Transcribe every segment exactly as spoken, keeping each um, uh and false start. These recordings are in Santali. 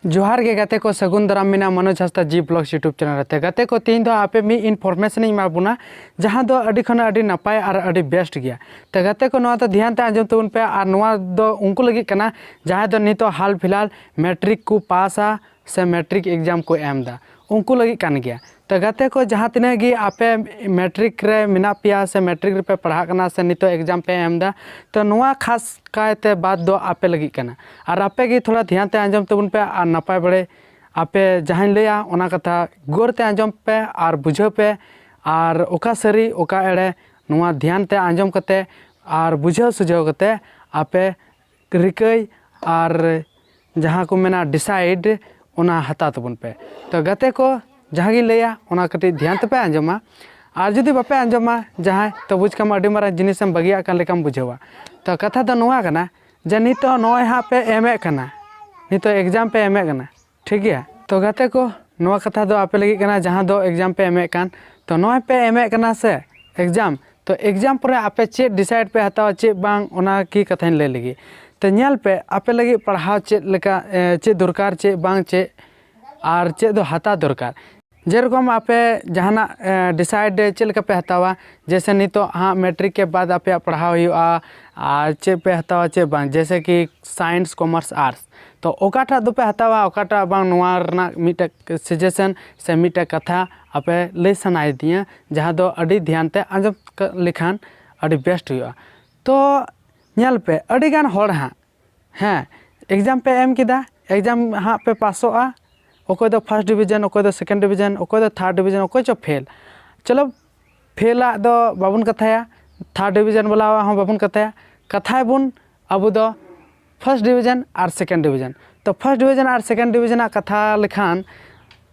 ᱡᱚᱦᱟᱨ ᱜᱮ ᱜᱟᱛᱮ ᱠᱚ, ᱥᱟᱹᱜᱩᱱ ᱫᱟᱨᱟᱢ ᱢᱮᱱᱟᱜᱼᱟ ᱢᱚᱱᱳᱡᱽ ᱦᱟᱸᱥᱫᱟ G Vlogs YouTube channel ᱨᱮ᱾ ᱛᱚ ᱜᱟᱛᱮ ᱠᱚ, ᱛᱮᱦᱮᱧ ᱫᱚ ᱟᱯᱮ ᱢᱤᱫ information ᱤᱧ ᱮᱢᱟ ᱵᱚᱱᱟ, ᱡᱟᱦᱟᱸ ᱫᱚ ᱟᱹᱰᱤ ᱠᱷᱚᱱ ᱟᱹᱰᱤ ᱱᱟᱯᱟᱭ ᱟᱨ ᱟᱹᱰᱤ best ᱜᱮᱭᱟ᱾ ᱛᱚ ᱜᱟᱛᱮ ᱠᱚ, ᱱᱚᱣᱟ ᱫᱚ ᱫᱷᱮᱭᱟᱱ ᱛᱮ ᱟᱸᱡᱚᱢ ᱛᱟᱵᱚᱱ ᱯᱮ, ᱟᱨ ᱱᱚᱣᱟ ᱫᱚ ᱩᱱᱠᱩ ᱞᱟᱹᱜᱤᱫ ᱠᱟᱱᱟ ᱡᱟᱦᱟᱸᱭ ᱫᱚ ᱱᱤᱛᱚᱜ ᱦᱟᱞ ᱯᱷᱤᱞᱦᱟᱞ ᱢᱮᱴᱨᱤᱠ ᱠᱚ ᱯᱟᱥᱟ ᱥᱮ ᱢᱮᱴᱨᱤᱠ exam ᱠᱚ ᱮᱢ ᱮᱫᱟ, ᱩᱱᱠᱩ ᱞᱟᱹᱜᱤᱫ ᱠᱟᱱ ᱜᱮᱭᱟ᱾ ᱛᱚ ᱜᱟᱛᱮ ᱠᱚ, ᱡᱟᱦᱟᱸ ᱛᱤᱱᱟᱹᱜ ᱜᱮ ᱟᱯᱮ ᱢᱮᱴᱨᱤᱠ ᱨᱮ ᱢᱮᱱᱟᱜ ᱯᱮᱭᱟ ᱥᱮ ᱢᱮᱴᱨᱤᱠ ᱨᱮᱯᱮ ᱯᱟᱲᱦᱟᱜ ᱠᱟᱱᱟ ᱥᱮ ᱱᱤᱛᱚᱜ exam ᱯᱮ ᱮᱢ ᱮᱫᱟ, ᱛᱚ ᱱᱚᱣᱟ ᱠᱷᱟᱥ ᱠᱟᱭᱛᱮ ᱵᱟᱛ ᱫᱚ ᱟᱯᱮ ᱞᱟᱹᱜᱤᱫ ᱠᱟᱱᱟ᱾ ᱟᱨ ᱟᱯᱮ ᱜᱮ ᱛᱷᱚᱲᱟ ᱫᱷᱮᱭᱟᱱ ᱛᱮ ᱟᱸᱡᱚᱢ ᱛᱟᱵᱚᱱ ᱯᱮ ᱟᱨ ᱱᱟᱯᱟᱭ ᱵᱟᱲᱮ ᱟᱯᱮ ᱡᱟᱦᱟᱸᱧ ᱞᱟᱹᱭᱟ ᱚᱱᱟ ᱠᱟᱛᱷᱟ ᱜᱚᱨ ᱛᱮ ᱟᱸᱡᱚᱢ ᱯᱮ ᱟᱨ ᱵᱩᱡᱷᱟᱹᱣ ᱯᱮ᱾ ᱟᱨ ᱚᱠᱟ ᱥᱟᱹᱨᱤ ᱚᱠᱟ ᱮᱲᱮ, ᱱᱚᱣᱟ ᱫᱷᱮᱭᱟᱱ ᱛᱮ ᱟᱸᱡᱚᱢ ᱠᱟᱛᱮ ᱟᱨ ᱵᱩᱡᱷᱟᱹᱣ ᱥᱩᱡᱷᱟᱹᱣ ᱠᱟᱛᱮ ᱟᱯᱮ ᱨᱤᱠᱟᱹᱭ ᱟᱨ ᱡᱟᱦᱟᱸ ᱠᱚ ᱢᱮᱱᱟ decide, ᱚᱱᱟ ᱦᱟᱛᱟᱣ ᱛᱟᱵᱚᱱ ᱯᱮ᱾ ᱛᱚ ᱜᱟᱛᱮ ᱠᱚ, ᱡᱟᱦᱟᱸ ᱜᱤᱧ ᱞᱟᱹᱭᱟ ᱚᱱᱟ ᱠᱟᱹᱴᱤᱡ ᱫᱷᱮᱭᱟᱱ ᱛᱮᱯᱮ ᱟᱸᱡᱚᱢᱟ᱾ ᱟᱨ ᱡᱩᱫᱤ ᱵᱟᱯᱮ ᱟᱸᱡᱚᱢᱟ ᱡᱟᱦᱟᱸᱭ, ᱛᱚ ᱵᱩᱡᱽ ᱠᱟᱢ ᱟᱹᱰᱤ ᱢᱟᱨᱟᱝ ᱡᱤᱱᱤᱥᱮᱢ ᱵᱟᱹᱜᱤᱭᱟᱜ ᱠᱟᱱ ᱞᱮᱠᱟᱢ ᱵᱩᱡᱷᱟᱹᱣᱟ᱾ ᱛᱚ ᱠᱟᱛᱷᱟ ᱫᱚ ᱱᱚᱣᱟ ᱠᱟᱱᱟ ᱡᱮ ᱱᱤᱛᱚᱜ ᱱᱚᱜᱼᱚᱭ ᱦᱟᱸᱜ ᱯᱮ ᱮᱢᱮᱫ ᱠᱟᱱᱟ, ᱱᱤᱛᱚᱜ exam ᱯᱮ ᱮᱢᱮᱫ ᱠᱟᱱᱟ, ᱴᱷᱤᱠ ᱜᱮᱭᱟ? ᱛᱚ ᱜᱟᱛᱮ ᱠᱚ, ᱱᱚᱣᱟ ᱠᱟᱛᱷᱟ ᱫᱚ ᱟᱯᱮ ᱞᱟᱹᱜᱤᱫ ᱠᱟᱱᱟ ᱡᱟᱦᱟᱸ ᱫᱚ exam ᱯᱮ ᱮᱢᱮᱫ ᱠᱟᱱ᱾ ᱛᱚ ᱱᱚᱜᱼᱚᱭ ᱯᱮ ᱮᱢᱮᱫ ᱠᱟᱱᱟ ᱥᱮ exam, ᱛᱚ exam ᱯᱚᱨᱮ ᱟᱯᱮ ᱪᱮᱫ decide ᱯᱮ ᱦᱟᱛᱟᱣᱟ ᱪᱮᱫ ᱵᱟᱝ, ᱚᱱᱟ ᱠᱤ ᱠᱟᱛᱷᱟᱧ ᱞᱟᱹᱭ ᱞᱟᱹᱜᱤᱫ᱾ ᱛᱚ ᱧᱮᱞ ᱯᱮ, ᱟᱯᱮ ᱞᱟᱹᱜᱤᱫ ᱯᱟᱲᱦᱟᱣ ᱪᱮᱫ ᱞᱮᱠᱟ, ᱮ, ᱪᱮᱫ ᱫᱚᱨᱠᱟᱨ, ᱪᱮᱫ ᱵᱟᱝ, ᱪᱮᱫ ᱟᱨ ᱪᱮᱫ ᱫᱚ ᱦᱟᱛᱟᱣ ᱫᱚᱨᱠᱟᱨ᱾ ᱡᱮᱨᱚᱠᱚᱢ ᱟᱯᱮ ᱡᱟᱦᱟᱱᱟᱜ, ᱮ, decide ᱪᱮᱫ ᱞᱮᱠᱟ ᱯᱮ ᱦᱟᱛᱟᱣᱟ, ᱡᱮᱭᱥᱮ ᱱᱤᱛᱚᱜ ᱦᱟᱸᱜ ᱢᱮᱴᱨᱤᱠ ᱠᱮ ᱵᱟᱫ ᱟᱯᱮᱭᱟᱜ ᱯᱟᱲᱦᱟᱣ ᱦᱩᱭᱩᱜᱼᱟ, ᱟᱨ ᱪᱮᱫ ᱯᱮ ᱦᱟᱛᱟᱣᱟ ᱪᱮᱫ ᱵᱟᱝ, ᱡᱮᱭᱥᱮ ᱠᱤ science, commerce, arts, ᱛᱚ ᱚᱠᱟᱴᱟᱜ ᱫᱚᱯᱮ ᱦᱟᱛᱟᱣᱟ, ᱚᱠᱟᱴᱟᱜ ᱵᱟᱝ, ᱱᱚᱣᱟ ᱨᱮᱱᱟᱜ ᱢᱤᱫᱴᱮᱡ suggestion ᱥᱮ ᱢᱤᱫᱴᱮᱡ ᱠᱟᱛᱷᱟ ᱟᱯᱮ ᱞᱟᱹᱭ ᱥᱟᱱᱟᱭᱮᱫᱤᱧᱟ, ᱡᱟᱦᱟᱸ ᱫᱚ ᱟᱹᱰᱤ ᱫᱷᱮᱭᱟᱱ ᱛᱮ ᱟᱸᱡᱚᱢ ᱠᱟᱜ ᱞᱮᱠᱷᱟᱱ ᱟᱹᱰᱤ best ᱦᱩᱭᱩᱜᱼᱟ᱾ ᱛᱚ ᱧᱮᱞ ᱯᱮ, ᱟᱹᱰᱤᱜᱟᱱ ᱦᱚᱲ ᱦᱟᱸᱜ, ᱦᱮᱸ, exam ᱯᱮ ᱮᱢ ᱠᱮᱫᱟ, exam ᱦᱟᱸᱜ ᱯᱮ ᱯᱟᱥᱚᱜᱼᱟ, ᱚᱠᱚᱭ ᱫᱚ first division, ᱚᱠᱚᱭ ᱫᱚ second division, ᱚᱠᱚᱭ ᱫᱚ third division, ᱚᱠᱚᱭ ᱪᱚ fail᱾ ᱪᱚᱞᱚ, fail ᱟᱜ ᱫᱚ ᱵᱟᱵᱚᱱ ᱠᱟᱛᱷᱟᱭᱟ, third division ᱵᱟᱞᱟᱣᱟᱜ ᱦᱚᱸ ᱵᱟᱵᱚᱱ ᱠᱟᱛᱷᱟᱭᱟ, ᱠᱟᱛᱷᱟᱭ ᱵᱚᱱ ᱟᱵᱚ ᱫᱚ first division ᱟᱨ second division᱾ ᱛᱚ first division ᱟᱨ second division ᱟᱜ ᱠᱟᱛᱷᱟ ᱞᱮᱠᱷᱟᱱ,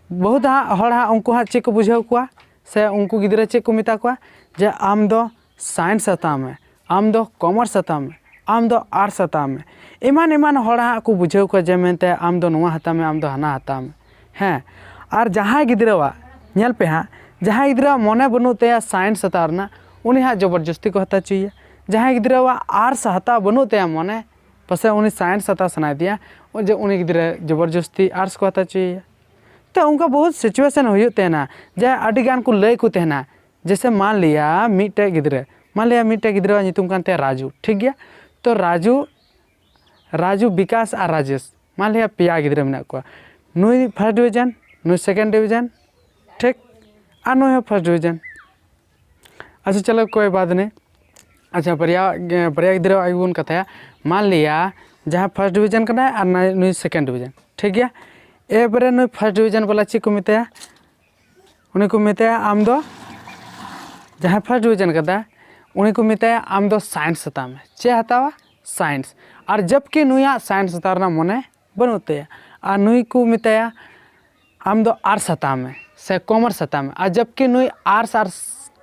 ᱵᱚᱦᱩᱛ ᱦᱟᱸᱜ ᱦᱚᱲ ᱦᱟᱸᱜ ᱩᱱᱠᱩ ᱦᱟᱸᱜ ᱪᱮᱫ ᱠᱚ ᱵᱩᱡᱷᱟᱹᱣ ᱠᱚᱣᱟ ᱥᱮ ᱩᱱᱠᱩ ᱜᱤᱫᱽᱨᱟᱹ ᱪᱮᱫ ᱠᱚ ᱢᱮᱛᱟ ᱠᱚᱣᱟ ᱡᱮ ᱟᱢ ᱫᱚ science ᱦᱟᱛᱟᱣ ᱢᱮ, ᱟᱢ ᱫᱚ commerce ᱦᱟᱛᱟᱣ ᱢᱮ, ᱟᱢ ᱫᱚ arts ᱦᱟᱛᱟᱣ ᱢᱮ, ᱮᱢᱟᱱ ᱮᱢᱟᱱ ᱦᱚᱲ ᱦᱟᱸᱜ ᱠᱚ ᱵᱩᱡᱷᱟᱹᱣ ᱠᱚᱣᱟ ᱡᱮ ᱢᱮᱱᱛᱮ ᱟᱢ ᱫᱚ ᱱᱚᱣᱟ ᱦᱟᱛᱟᱣ ᱢᱮ, ᱟᱢ ᱫᱚ ᱦᱟᱱᱟ ᱦᱟᱛᱟᱣ ᱢᱮ᱾ ᱦᱮᱸ, ᱟᱨ ᱡᱟᱦᱟᱸᱭ ᱜᱤᱫᱽᱨᱟᱹᱣᱟᱜ, ᱧᱮᱞ ᱯᱮ ᱦᱟᱸᱜ, ᱡᱟᱦᱟᱸᱭ ᱜᱤᱫᱽᱨᱟᱹᱣᱟᱜ ᱢᱚᱱᱮ ᱵᱟᱹᱱᱩᱜ ᱛᱟᱭᱟ science ᱦᱟᱛᱟᱣ ᱨᱮᱱᱟᱜ, ᱩᱱᱤ ᱦᱟᱸᱜ ᱡᱚᱵᱚᱨᱡᱚᱥᱛᱤ ᱠᱚ ᱦᱟᱛᱟᱣ ᱦᱚᱪᱚᱭᱮᱭᱟ᱾ ᱡᱟᱦᱟᱸᱭ ᱜᱤᱫᱽᱨᱟᱹᱣᱟᱜ arts ᱦᱟᱛᱟᱣ ᱵᱟᱹᱱᱩᱜ ᱛᱟᱭᱟ ᱢᱚᱱᱮ, ᱯᱟᱥᱮᱡ ᱩᱱᱤ ᱥᱟᱭᱮᱱᱥ ᱦᱟᱛᱟᱣ ᱥᱟᱱᱟᱭᱮᱫᱮᱭᱟ, ᱡᱮ ᱩᱱᱤ ᱜᱤᱫᱽᱨᱟᱹ ᱡᱚᱵᱚᱨᱡᱚᱥᱛᱤ ᱟᱨᱴᱥ ᱠᱚ ᱦᱟᱛᱟᱣ ᱦᱚᱪᱚᱭᱮᱭᱟ᱾ ᱛᱚ ᱚᱱᱠᱟ ᱵᱚᱦᱩᱛ ᱥᱤᱪᱩᱭᱮᱥᱚᱱ ᱦᱩᱭᱩᱜ ᱛᱟᱦᱮᱱᱟ, ᱡᱮ ᱟᱹᱰᱤ ᱜᱟᱱ ᱠᱚ ᱞᱟᱹᱭ ᱠᱚ ᱛᱟᱦᱮᱱᱟ, ᱡᱮᱭᱥᱮ ᱢᱟᱱ ᱞᱤᱭᱟ ᱢᱤᱫᱴᱮᱡ ᱜᱤᱫᱽᱨᱟᱹ, ᱢᱟᱱ ᱞᱤᱭᱟ ᱢᱤᱫᱴᱮᱡ ᱜᱤᱫᱽᱨᱟᱹᱣᱟᱜ ᱧᱩᱛᱩᱢ ᱠᱟᱱ ᱛᱟᱭᱟ ᱨᱟᱡᱩ, ᱴᱷᱤᱠ ᱜᱮᱭᱟ? ᱛᱚ ᱨᱟᱡᱩ, ᱨᱟᱡᱩ, ᱵᱤᱠᱟᱥ ᱟᱨ ᱨᱟᱡᱮᱥ, ᱢᱟᱱ ᱞᱤᱭᱟ ᱯᱮᱭᱟ ᱜᱤᱫᱽᱨᱟᱹ ᱢᱮᱱᱟᱜ ᱠᱚᱣᱟ᱾ ᱱᱩᱭ ᱯᱷᱟᱥᱴ ᱰᱤᱵᱷᱤᱡᱚᱱ, ᱱᱩᱭ ᱥᱮᱠᱮᱱᱰ ᱰᱤᱵᱷᱤᱡᱚᱱ, ᱴᱷᱤᱠ, ᱟᱨ ᱱᱩᱭ ᱦᱚᱸ ᱯᱷᱟᱥᱴ ᱰᱤᱵᱷᱤᱡᱚᱱ᱾ ᱟᱪᱪᱷᱟ, ᱪᱚᱞᱚ ᱠᱳᱭ ᱵᱟᱛ ᱱᱮᱦᱤ᱾ ᱟᱪᱪᱷᱟ, ᱵᱟᱨᱭᱟ, ᱵᱟᱨᱭᱟ ᱜᱤᱫᱽᱨᱟᱹ ᱟᱭᱩ ᱵᱚᱱ ᱠᱟᱛᱷᱟᱭᱟ᱾ ᱢᱟᱱ ᱞᱤᱭᱟ ᱡᱟᱦᱟᱸᱭ ᱯᱷᱟᱥᱴ ᱰᱤᱵᱷᱤᱡᱚᱱ ᱠᱟᱱᱟᱭ ᱟᱨ ᱱᱟᱭ-, ᱱᱩᱭ ᱥᱮᱠᱮᱱᱰ ᱰᱤᱵᱷᱤᱡᱚᱱ, ᱴᱷᱤᱠ ᱜᱮᱭᱟ? ᱮᱵᱟᱨᱮ ᱱᱩᱭ ᱯᱷᱟᱥᱴ ᱰᱤᱵᱷᱤᱡᱚᱱ ᱵᱟᱞᱟ ᱪᱮᱫ ᱠᱚ ᱢᱮᱛᱟᱭᱟ? ᱩᱱᱤ ᱠᱚ ᱢᱮᱛᱟᱭᱟ, ᱟᱢ ᱫᱚ, ᱡᱟᱦᱟᱸᱭ ᱯᱷᱟᱥᱴ ᱰᱤᱵᱷᱤᱡᱚᱱ ᱠᱟᱫᱟ, ᱩᱱᱤ ᱠᱚ ᱢᱮᱛᱟᱭᱟ, ᱟᱢ ᱫᱚ ᱥᱟᱭᱮᱱᱥ ᱦᱟᱛᱟᱣ ᱢᱮ᱾ ᱪᱮᱫ ᱦᱟᱛᱟᱣᱟ? ᱥᱟᱭᱮᱱᱥ᱾ ᱟᱨ ᱡᱚᱵᱠᱤ ᱱᱩᱭᱟᱜ ᱥᱟᱭᱮᱱᱥ ᱦᱟᱛᱟᱣ ᱨᱮᱱᱟᱜ ᱢᱚᱱᱮ ᱵᱟᱹᱱᱩᱜ ᱛᱟᱭᱟ᱾ ᱟᱨ ᱱᱩᱭ ᱠᱚ ᱢᱮᱛᱟᱭᱟ, ᱟᱢ ᱫᱚ ᱟᱨᱴᱥ ᱦᱟᱛᱟᱣ ᱢᱮ ᱥᱮ ᱠᱚᱢᱟᱨᱥ ᱦᱟᱛᱟᱣ ᱢᱮ᱾ ᱟᱨ ᱡᱚᱵᱠᱤ ᱱᱩᱭ ᱟᱨᱴᱥ ᱟᱨ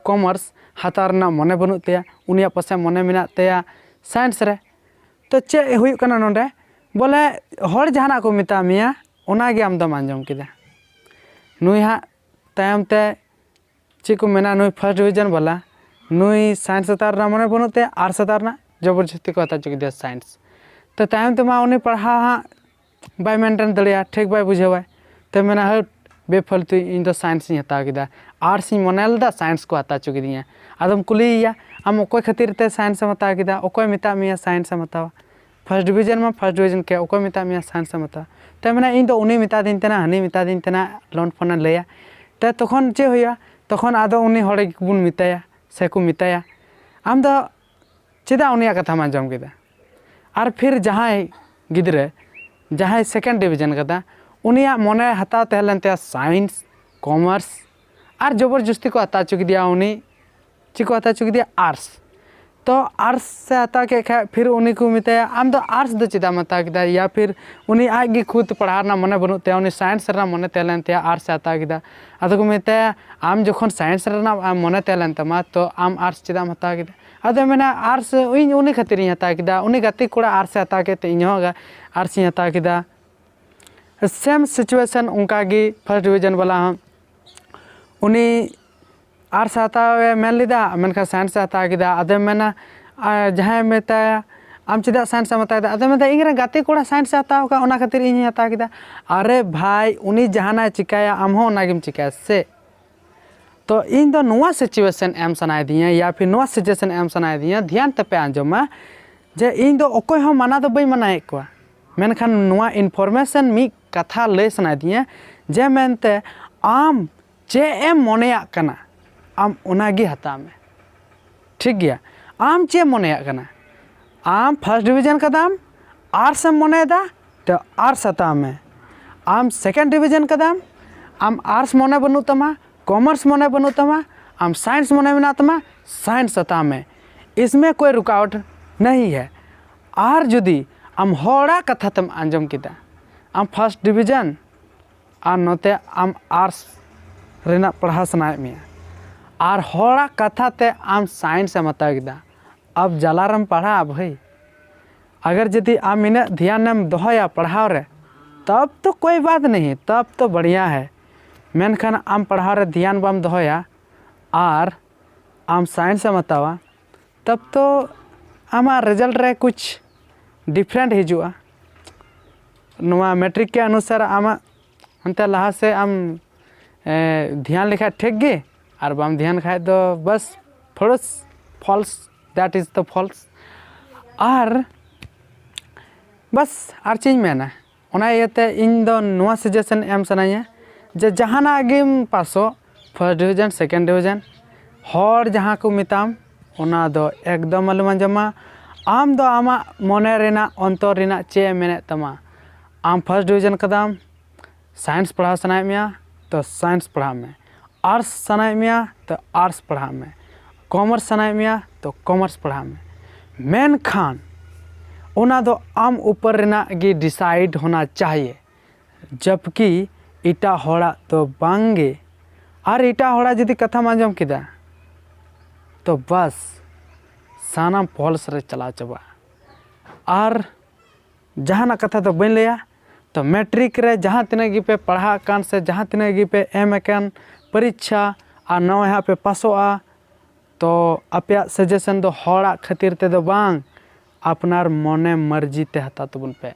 ᱠᱚᱢᱟᱨᱥ ᱦᱟᱛᱟᱣ ᱨᱮᱱᱟᱜ ᱢᱚᱱᱮ ᱵᱟᱹᱱᱩᱜ ᱛᱟᱭᱟ, ᱩᱱᱤᱭᱟᱜ ᱯᱟᱥᱮ ᱢᱚᱱᱮ ᱢᱮᱱᱟᱜ ᱛᱟᱭᱟ ᱥᱟᱭᱮᱱᱥ ᱨᱮ᱾ ᱛᱚ ᱪᱮᱫ ᱦᱩᱭᱩᱜ ᱠᱟᱱᱟ ᱱᱚᱰᱮ? ᱵᱚᱞᱮ ᱦᱚᱲ ᱡᱟᱦᱟᱱᱟᱜ ᱠᱚ ᱢᱮᱛᱟ ᱢᱮᱭᱟ, ᱚᱱᱟ ᱜᱮ ᱟᱢ ᱫᱚᱢ ᱟᱸᱡᱚᱢ ᱠᱮᱫᱟ᱾ ᱱᱩᱭ ᱦᱟᱸᱜ ᱛᱟᱭᱚᱢ ᱛᱮ ᱪᱮᱫ ᱠᱚ ᱢᱮᱱᱟ, ᱱᱩᱭ ᱯᱷᱟᱥᱴ ᱰᱤᱵᱷᱤᱡᱚᱱ ᱵᱟᱞᱟ, ᱱᱩᱭ ᱥᱟᱭᱮᱱᱥ ᱦᱟᱛᱟᱣ ᱨᱮᱱᱟᱜ ᱢᱚᱱᱮ ᱵᱟᱹᱱᱩᱜ ᱛᱟᱭᱟ, ᱟᱨᱴᱥ ᱦᱟᱛᱟᱣ ᱨᱮᱱᱟᱜ ᱡᱚᱵᱚᱨᱡᱚᱥᱛᱤ ᱠᱚ ᱦᱟᱛᱟᱣ ᱦᱚᱪᱚ ᱠᱮᱫᱮᱭᱟ ᱥᱟᱭᱮᱱᱥ᱾ ᱛᱚ ᱛᱟᱭᱚᱢ ᱛᱮᱢᱟ ᱩᱱᱤ ᱯᱟᱲᱦᱟᱣ ᱦᱟᱸᱜ ᱵᱟᱭ ᱢᱮᱱᱴᱮᱱ ᱫᱟᱲᱮᱭᱟᱜᱼᱟ, ᱴᱷᱤᱠ ᱵᱟᱭ ᱵᱩᱡᱷᱟᱹᱣᱟᱭ᱾ ᱛᱚ ᱢᱮᱱᱟ, ᱦᱟᱹᱴ, ᱵᱮᱯᱷᱟᱞᱛᱩ, ᱤᱧ ᱫᱚ ᱥᱟᱭᱮᱱᱥ ᱤᱧ ᱦᱟᱛᱟᱣ ᱠᱮᱫᱟ, ᱟᱨᱴᱥ ᱤᱧ ᱢᱚᱱᱮ ᱞᱮᱫᱟ, ᱥᱟᱭᱮᱱᱥ ᱠᱚ ᱦᱟᱛᱟᱣ ᱦᱚᱪᱚ ᱠᱤᱫᱤᱧᱟ᱾ ᱟᱫᱚᱢ ᱠᱩᱞᱤᱭᱮᱭᱟ, ᱟᱢ ᱚᱠᱚᱭ ᱠᱷᱟᱹᱛᱤᱨ ᱛᱮ ᱥᱟᱭᱮᱱᱥ ᱮᱢ ᱦᱟᱛᱟᱣ ᱠᱮᱫᱟ? ᱚᱠᱚᱭ ᱢᱮᱛᱟᱜ ᱢᱮᱭᱟ ᱥᱟᱭᱮᱱᱥ ᱮᱢ ᱦᱟᱛᱟᱣᱟ? ᱯᱷᱟᱥᱴ ᱰᱤᱵᱷᱤᱡᱚᱱ ᱢᱟ ᱯᱷᱟᱥᱴ ᱰᱤᱵᱷᱤᱡᱚᱱ ᱠᱮ, ᱚᱠᱚᱭ ᱢᱮᱛᱟᱜ ᱢᱮᱭᱟ ᱥᱟᱭᱮᱱᱥ ᱮᱢ ᱦᱟᱛᱟᱣᱟ? ᱛᱚ ᱢᱮᱱᱟ, ᱤᱧ ᱫᱚ ᱩᱱᱤ ᱢᱮᱛᱟᱫᱤᱧ ᱛᱟᱦᱮᱱᱟ, ᱦᱟᱹᱱᱤ ᱢᱮᱛᱟᱫᱤᱧ ᱛᱟᱦᱮᱱᱟ, ᱞᱚᱱᱰ ᱯᱷᱳᱱᱮ ᱞᱟᱹᱭᱟ᱾ ᱛᱚ ᱛᱚᱠᱷᱚᱱ ᱪᱮᱫ ᱦᱩᱭᱩᱜᱼᱟ? ᱛᱚᱠᱷᱚᱱ ᱟᱫᱚ ᱩᱱᱤ ᱦᱚᱲ ᱜᱮᱵᱚᱱ ᱢᱮᱛᱟᱭᱟ ᱥᱮ ᱠᱚ ᱢᱮᱛᱟᱭᱟ, ᱟᱢ ᱫᱚ ᱪᱮᱫᱟᱜ ᱩᱱᱤᱭᱟᱜ ᱠᱟᱛᱷᱟᱢ ᱟᱸᱡᱚᱢ ᱠᱮᱫᱟ? ᱟᱨ ᱯᱷᱤᱨ ᱡᱟᱦᱟᱸᱭ ᱜᱤᱫᱽᱨᱟᱹ, ᱡᱟᱦᱟᱸᱭ ᱥᱮᱠᱮᱱᱰ ᱰᱤᱵᱷᱤᱡᱚᱱ ᱠᱟᱫᱟ, ᱩᱱᱤᱭᱟᱜ ᱢᱚᱱᱮ ᱦᱟᱛᱟᱣ ᱛᱟᱦᱮᱸ ᱞᱮᱱ ᱛᱟᱭᱟ ᱥᱟᱭᱮᱱᱥ, ᱠᱚᱢᱟᱨᱥ, ᱟᱨ ᱡᱚᱵᱚᱨ ᱡᱚᱥᱛᱤ ᱠᱚ ᱦᱟᱛᱟᱣ ᱦᱚᱪᱚ ᱠᱮᱫᱮᱭᱟ, ᱩᱱᱤ ᱪᱮᱫ ᱠᱚ ᱦᱟᱛᱟᱣ ᱦᱚᱪᱚ ᱠᱮᱫᱮᱭᱟ? ᱟᱨᱴᱥ᱾ ᱛᱚ ᱟᱨᱴᱥ ᱮ ᱦᱟᱛᱟᱣ ᱠᱮᱫ ᱠᱷᱟᱡ, ᱯᱷᱤᱨ ᱩᱱᱤ ᱠᱚ ᱢᱮᱛᱟᱭᱟ, ᱟᱢ ᱫᱚ ᱟᱨᱴᱥ ᱫᱚ ᱪᱮᱫᱟᱜ ᱮᱢ ᱦᱟᱛᱟᱣ ᱠᱮᱫᱟ? ᱭᱟ ᱯᱷᱤᱨ ᱩᱱᱤ ᱟᱡ ᱜᱮ ᱠᱷᱩᱫ ᱯᱟᱲᱦᱟᱣ ᱨᱮᱱᱟᱜ ᱢᱚᱱᱮ ᱵᱟᱹᱱᱩᱜ ᱛᱟᱭᱟ, ᱩᱱᱤ ᱥᱟᱭᱮᱱᱥ ᱨᱮᱱᱟᱜ ᱢᱚᱱᱮ ᱛᱟᱦᱮᱸ ᱞᱮᱱ ᱛᱟᱭᱟ, ᱟᱨᱴᱥ ᱮ ᱦᱟᱛᱟᱣ ᱠᱮᱫᱟ᱾ ᱟᱫᱚ ᱠᱚ ᱢᱮᱛᱟᱭᱟ, ᱟᱢ ᱡᱚᱠᱷᱚᱱ ᱥᱟᱭᱮᱱᱥ ᱨᱮᱱᱟᱜ ᱢᱚᱱᱮ ᱛᱟᱦᱮᱸ ᱞᱮᱱ ᱛᱟᱢᱟ, ᱛᱚ ᱟᱢ ᱟᱨᱴᱥ ᱪᱮᱫᱟᱜ ᱮᱢ ᱦᱟᱛᱟᱣ ᱠᱮᱫᱟ? ᱟᱫᱚ ᱢᱮᱱᱟ, ᱟᱨᱴᱥ ᱤᱧ ᱩᱱᱤ ᱠᱷᱟᱹᱛᱤᱨ ᱤᱧ ᱦᱟᱛᱟᱣ ᱠᱮᱫᱟ, ᱩᱱᱤ ᱜᱟᱛᱮ ᱠᱚᱲᱟ ᱟᱨᱴᱥ ᱮ ᱦᱟᱛᱟᱣ ᱠᱮᱫ ᱛᱮ ᱤᱧ ᱦᱚᱸ ᱟᱨᱴᱥ ᱤᱧ ᱦᱟᱛᱟᱣ ᱠᱮᱫᱟ᱾ ᱥᱮᱢ ᱥᱤᱪᱩᱭᱮᱥᱚᱱ ᱚᱱᱠᱟ ᱜᱮ, ᱯᱷᱟᱥᱴ ᱰᱤᱵᱷᱤᱡᱚᱱ ᱵᱟᱞᱟ ᱦᱚᱸ, ᱩᱱᱤ ᱟᱨᱴᱥ ᱦᱟᱛᱟᱣ ᱮ ᱢᱮᱱ ᱞᱮᱫᱟ, ᱢᱮᱱᱠᱷᱟᱱ ᱥᱟᱭᱮᱱᱥ ᱮ ᱦᱟᱛᱟᱣ ᱠᱮᱫᱟ᱾ ᱟᱫᱚᱭ ᱢᱮᱱᱟ, ᱟᱨ ᱡᱟᱦᱟᱸᱭ ᱢᱮᱛᱟᱭᱟ, ᱟᱢ ᱪᱮᱫᱟᱜ ᱥᱟᱭᱮᱱᱥ ᱮᱢ ᱦᱟᱛᱟᱣ ᱮᱫᱟ? ᱟᱫᱚ ᱢᱮᱱᱫᱟ, ᱤᱧ ᱨᱮᱱ ᱜᱟᱛᱮ ᱠᱚᱲᱟ ᱥᱟᱭᱮᱱᱥ ᱮ ᱦᱟᱛᱟᱣ ᱟᱠᱟᱫ, ᱚᱱᱟ ᱠᱷᱟᱹᱛᱤᱨ ᱤᱧ ᱦᱚᱸᱧ ᱦᱟᱛᱟᱣ ᱠᱮᱫᱟ᱾ ᱟᱨᱮ ᱵᱷᱟᱭ, ᱩᱱᱤ ᱡᱟᱦᱟᱱᱟᱜ ᱮ ᱪᱤᱠᱟᱹᱭᱟ, ᱟᱢ ᱦᱚᱸ ᱚᱱᱟᱜᱮᱢ ᱪᱤᱠᱟᱹᱭᱟ ᱥᱮ? ᱛᱚ ᱤᱧ ᱫᱚ ᱱᱚᱣᱟ ᱥᱤᱪᱩᱭᱮᱥᱚᱱ ᱮᱢ ᱥᱟᱱᱟᱭᱮᱫᱤᱧᱟ, ᱭᱟ ᱯᱷᱤᱨ ᱱᱚᱣᱟ ᱥᱟᱡᱮᱥᱚᱱ ᱮᱢ ᱥᱟᱱᱟᱭᱮᱫᱤᱧᱟ, ᱫᱷᱮᱭᱟᱱ ᱛᱮᱯᱮ ᱟᱸᱡᱚᱢᱟ, ᱡᱮ ᱤᱧ ᱫᱚ ᱚᱠᱚᱭ ᱦᱚᱸ ᱢᱟᱱᱟ ᱫᱚ ᱵᱟᱹᱧ ᱢᱟᱱᱟᱭᱮᱫ ᱠᱚᱣᱟ, ᱢᱮᱱᱠᱷᱟᱱ ᱱᱚᱣᱟ ᱤᱱᱯᱷᱚᱨᱢᱮᱥᱚᱱ ᱢᱤᱫ ᱠᱟᱛᱷᱟ ᱞᱟᱹᱭ ᱥᱟᱱᱟᱭᱮᱫᱤᱧᱟ, ᱡᱮ ᱢᱮᱱᱛᱮ ᱟᱢ ᱪᱮᱫ ᱮᱢ ᱢᱚᱱᱮᱭᱟᱜ ᱠᱟᱱᱟ, ᱟᱢ ᱚᱱᱟᱜᱮ ᱦᱟᱛᱟᱣ ᱢᱮ᱾ ᱴᱷᱤᱠ ᱜᱮᱭᱟ, ᱟᱢ ᱪᱮᱫ ᱮᱢ ᱢᱚᱱᱮᱭᱟᱜ ᱠᱟᱱᱟ? ᱟᱢ ᱯᱷᱟᱥᱴ ᱰᱤᱵᱷᱤᱡᱚᱱ ᱠᱟᱫᱟᱢ, ᱟᱨᱴᱥ ᱮᱢ ᱢᱚᱱᱮᱭᱮᱫᱟ, ᱛᱚ ᱟᱨᱴᱥ ᱦᱟᱛᱟᱣ ᱢᱮ᱾ ᱟᱢ ᱥᱮᱠᱮᱱᱰ ᱰᱤᱵᱷᱤᱡᱚᱱ ᱠᱟᱫᱟᱢ, ᱟᱢ ᱟᱨᱴᱥ ᱢᱚᱱᱮ ᱵᱟᱹᱱᱩᱜ ᱛᱟᱢᱟ, ᱠᱚᱢᱟᱨᱥ ᱢᱚᱱᱮ ᱵᱟᱹᱱᱩᱜ ᱛᱟᱢᱟ, ᱟᱢ ᱥᱟᱭᱮᱱᱥ ᱢᱚᱱᱮ ᱢᱮᱱᱟᱜ ᱛᱟᱢᱟ, ᱥᱟᱭᱮᱱᱥ ᱦᱟᱛᱟᱣ ᱢᱮ᱾ ᱤᱥᱢᱮ ᱠᱳᱭ ᱨᱩᱠᱟᱣᱟᱴ ᱱᱟᱦᱤ ᱦᱮ᱾ ᱟᱨ ᱡᱩᱫᱤ ᱟᱢ ᱦᱚᱲᱟᱜ ᱠᱟᱛᱷᱟ ᱛᱮᱢ ᱟᱸᱡᱚᱢ ᱠᱮᱫᱟ, ᱟᱢ ᱯᱷᱟᱥᱴ ᱰᱤᱵᱷᱤᱡᱚᱱ ᱟᱨ ᱱᱚᱛᱮ ᱟᱢ ᱟᱨᱴᱥ ᱨᱮᱱᱟᱜ ᱯᱟᱲᱦᱟᱣ ᱥᱟᱱᱟᱭᱮᱫ ᱢᱮᱭᱟ, ᱟᱨ ᱦᱚᱲᱟᱜ ᱠᱟᱛᱷᱟ ᱛᱮ ᱟᱢ ᱥᱟᱭᱮᱱᱥ ᱮᱢ ᱦᱟᱛᱟᱣ ᱠᱮᱫᱟ, ᱟᱵ ᱡᱟᱞᱟ ᱨᱮᱢ ᱯᱟᱲᱦᱟᱜᱼᱟ ᱵᱷᱟᱹᱭ᱾ ᱟᱜᱟᱨ ᱡᱩᱫᱤ ᱟᱢ ᱤᱱᱟᱹᱜ ᱫᱷᱮᱭᱟᱱᱮᱢ ᱫᱚᱦᱚᱭᱟ ᱯᱟᱲᱦᱟᱣ ᱨᱮ, ᱛᱟᱵ ᱛᱚ ᱠᱳᱭ ᱵᱟᱛ ᱱᱟᱦᱤ, ᱛᱟᱵ ᱛᱚ ᱵᱟᱲᱤᱭᱟ ᱦᱮ᱾ ᱢᱮᱱᱠᱷᱟᱱ ᱟᱢ ᱯᱟᱲᱦᱟᱣ ᱨᱮ ᱫᱷᱮᱭᱟᱱ ᱵᱟᱢ ᱫᱚᱦᱚᱭᱟ ᱟᱨ ᱟᱢ ᱥᱟᱭᱮᱱᱥ ᱮᱢ ᱦᱟᱛᱟᱣᱟ, ᱛᱟᱵ ᱛᱚ ᱟᱢᱟᱜ ᱨᱮᱡᱟᱞᱴ ᱨᱮ ᱠᱩᱪ ᱰᱤᱯᱷᱟᱨᱮᱱᱴ ᱦᱤᱡᱩᱜᱼᱟ᱾ ᱱᱚᱣᱟ ᱢᱮᱴᱨᱤᱠ ᱠᱮ ᱚᱱᱩᱥᱟᱨ ᱟᱢᱟᱜ ᱦᱟᱱᱛᱮ ᱞᱟᱦᱟ ᱥᱮᱫ ᱟᱢ ᱮ, ᱫᱷᱮᱭᱟᱱ ᱞᱮᱠᱷᱟᱡ ᱴᱷᱤᱠ ᱜᱮ, ᱟᱨ ᱵᱟᱢ ᱫᱷᱮᱭᱟᱱ ᱠᱷᱟᱡ ᱫᱚ ᱵᱟᱥ false, false, that is the false᱾ ᱟᱨ ᱵᱟᱥ, ᱟᱨ ᱪᱮᱫ ᱤᱧ ᱢᱮᱱᱟ, ᱚᱱᱟ ᱤᱭᱟᱹᱛᱮ ᱤᱧ ᱫᱚ ᱱᱚᱣᱟ ᱥᱟᱡᱮᱥᱚᱱ ᱮᱢ ᱥᱟᱱᱟᱧᱟ ᱡᱮ ᱡᱟᱦᱟᱱᱟᱜ ᱜᱮᱢ ᱯᱟᱥᱚᱜ, ᱯᱷᱟᱥᱴ ᱰᱤᱵᱷᱤᱡᱚᱱ, ᱥᱮᱠᱮᱱᱰ ᱰᱤᱵᱷᱤᱡᱚᱱ, ᱦᱚᱲ ᱡᱟᱦᱟᱸ ᱠᱚ ᱢᱮᱛᱟᱢ, ᱚᱱᱟ ᱫᱚ ᱮᱠᱫᱚᱢ ᱟᱞᱚᱢ ᱟᱸᱡᱚᱢᱟ᱾ ᱟᱢ ᱫᱚ ᱟᱢᱟᱜ ᱢᱚᱱᱮ ᱨᱮᱱᱟᱜ, ᱚᱱᱛᱚᱨ ᱨᱮᱱᱟᱜ ᱪᱮᱫ ᱮ ᱢᱮᱱᱮᱫ ᱛᱟᱢᱟ, ᱟᱢ ᱯᱷᱟᱥᱴ ᱰᱤᱵᱷᱤᱡᱚᱱ ᱠᱟᱫᱟᱢ, ᱥᱟᱭᱮᱱᱥ ᱯᱟᱲᱦᱟᱣ ᱥᱟᱱᱟᱭᱮᱫ ᱢᱮᱭᱟ ᱛᱚ ᱥᱟᱭᱮᱱᱥ ᱯᱟᱲᱦᱟᱜ ᱢᱮ, ᱟᱨᱴᱥ ᱥᱟᱱᱟᱭᱮᱫ ᱢᱮᱭᱟ ᱛᱚ ᱟᱨᱴᱥ ᱯᱟᱲᱦᱟᱜ ᱢᱮ, ᱠᱚᱢᱟᱨᱥ ᱥᱟᱱᱟᱭᱮᱫ ᱢᱮᱭᱟ ᱛᱚ ᱠᱚᱢᱟᱨᱥ ᱯᱟᱲᱦᱟᱜ ᱢᱮ᱾ ᱢᱮᱱᱠᱷᱟᱱ ᱚᱱᱟ ᱫᱚ ᱟᱢ ᱩᱯᱚᱨ ᱨᱮᱱᱟᱜ ᱜᱮ ᱰᱤᱥᱟᱭᱤᱰ ᱦᱳᱱᱟ ᱪᱟᱦᱤᱭᱮ, ᱡᱚᱵᱠᱤ ᱮᱴᱟᱜ ᱦᱚᱲᱟᱜ ᱫᱚ ᱵᱟᱝ ᱜᱮ᱾ ᱟᱨ ᱮᱴᱟᱜ ᱦᱚᱲᱟᱜ ᱡᱩᱫᱤ ᱠᱟᱛᱷᱟᱢ ᱟᱸᱡᱚᱢ ᱠᱮᱫᱟ ᱛᱚ ᱵᱟᱥ, ᱥᱟᱱᱟᱢ ᱯᱷᱚᱞᱥ ᱨᱮ ᱪᱟᱞᱟᱣ ᱪᱟᱵᱟᱜᱼᱟ᱾ ᱟᱨ ᱡᱟᱦᱟᱱᱟᱜ ᱠᱟᱛᱷᱟ ᱫᱚ ᱵᱟᱹᱧ ᱞᱟᱹᱭᱟ᱾ ᱛᱚ ᱢᱮᱴᱨᱤᱠ ᱨᱮ ᱡᱟᱦᱟᱸ ᱛᱤᱱᱟᱹᱜ ᱜᱮᱯᱮ ᱯᱟᱲᱦᱟᱜ ᱠᱟᱱ ᱥᱮ ᱡᱟᱦᱟᱸ ᱛᱤᱱᱟᱹᱜ ᱜᱮᱯᱮ ᱮᱢ ᱟᱠᱟᱱ ᱯᱚᱨᱤᱠᱷᱟ ᱟᱨ ᱱᱚᱜᱼᱚᱭ ᱦᱟᱸᱜ ᱯᱮ ᱯᱟᱥᱚᱜᱼᱟ, ᱛᱚ ᱟᱯᱮᱭᱟᱜ ᱥᱟᱡᱮᱥᱚᱱ ᱫᱚ ᱦᱚᱲᱟᱜ ᱠᱷᱟᱹᱛᱤᱨ ᱛᱮᱫᱚ ᱵᱟᱝ, ᱟᱯᱱᱟᱨ ᱢᱚᱱᱮ ᱢᱟᱹᱨᱡᱤ ᱛᱮ ᱦᱟᱛᱟᱣ ᱛᱟᱵᱚᱱ ᱯᱮ᱾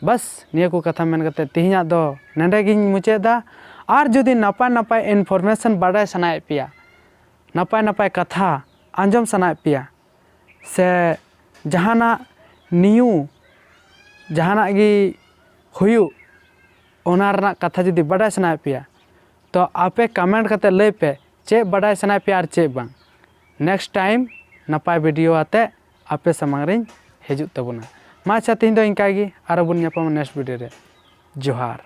ᱵᱟᱥ, ᱱᱤᱭᱟᱹ ᱠᱚ ᱠᱟᱛᱷᱟ ᱢᱮᱱ ᱠᱟᱛᱮ ᱛᱮᱦᱮᱧᱟᱜ ᱫᱚ ᱱᱚᱰᱮ ᱜᱤᱧ ᱢᱩᱪᱟᱹᱫ ᱮᱫᱟ᱾ ᱟᱨ ᱡᱩᱫᱤ ᱱᱟᱯᱟᱭ ᱱᱟᱯᱟᱭ information ᱵᱟᱰᱟᱭ ᱥᱟᱱᱟᱭᱮᱫ ᱯᱮᱭᱟ, ᱱᱟᱯᱟᱭ ᱱᱟᱯᱟᱭ ᱠᱟᱛᱷᱟ ᱟᱸᱡᱚᱢ ᱥᱟᱱᱟᱭᱮᱫ ᱯᱮᱭᱟ, ᱥᱮ ᱡᱟᱦᱟᱱᱟᱜ new ᱡᱟᱦᱟᱱᱟᱜ ᱜᱮ ᱦᱩᱭᱩᱜ, ᱚᱱᱟ ᱨᱮᱱᱟᱜ ᱠᱟᱛᱷᱟ ᱡᱩᱫᱤ ᱵᱟᱰᱟᱭ ᱥᱟᱱᱟᱭᱮᱫ ᱯᱮᱭᱟ, ᱛᱚ ᱟᱯᱮ comment ᱠᱟᱛᱮ ᱞᱟᱹᱭ ᱯᱮ ᱪᱮᱫ ᱵᱟᱰᱟᱭ ᱥᱟᱱᱟᱭᱮᱫ ᱯᱮᱭᱟ ᱟᱨ ᱪᱮᱫ ᱵᱟᱝ᱾ Next time ᱱᱟᱯᱟᱭ video ᱟᱛᱮ ᱟᱯᱮ ᱥᱟᱢᱟᱝ ᱨᱤᱧ ᱦᱤᱡᱩᱜ ᱛᱟᱵᱚᱱᱟ᱾ ᱢᱟ ᱟᱪᱪᱷᱟ, ᱛᱮᱦᱮᱧ ᱫᱚ ᱤᱱᱠᱟ ᱜᱮ, ᱟᱨᱚ ᱵᱚᱱ ᱧᱟᱯᱟᱢᱟ next video ᱨᱮ᱾ ᱡᱚᱦᱟᱨ᱾